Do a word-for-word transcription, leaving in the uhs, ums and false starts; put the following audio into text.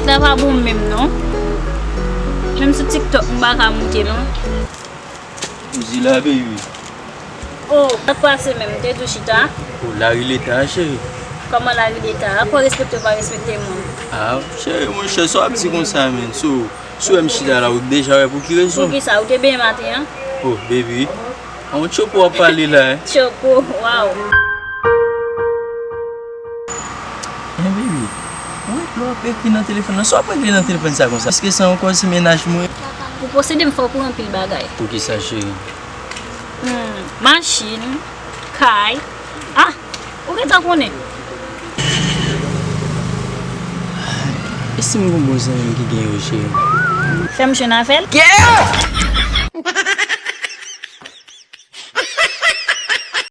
Sa pa bon menm non. Menm sou TikTok m pa ka moute non. Zila, baby. Oh, sa k pase menm, te di w chita? Oh, lari leta, cheri. Kòman lari leta? Akwè respekte ou pa respekte moun? Ah, cheri, monchè, sa w ap di konsa, menm? Si w, si w wè m chita la, ou deja wè pou ki rezon. Poukisa? Ou te benyen maten an? Oh, baby. A yon tchopo w ap pale la, eh? Tchopo, waw. Men baby, ou wè lè w ap ekri nan telefòn nan, sa w ap regle nan telefòn sa konsa? Èske se ankò se mennaj mwen? Pou posede m fò w kouri anpil bagay. Poukisa, cheri? Hmm, machin, kay. Ah, ou gentan konnen. E si m gon bon zanmi m ki gen yo, cheri? Fè m jwenn avè l. Kè!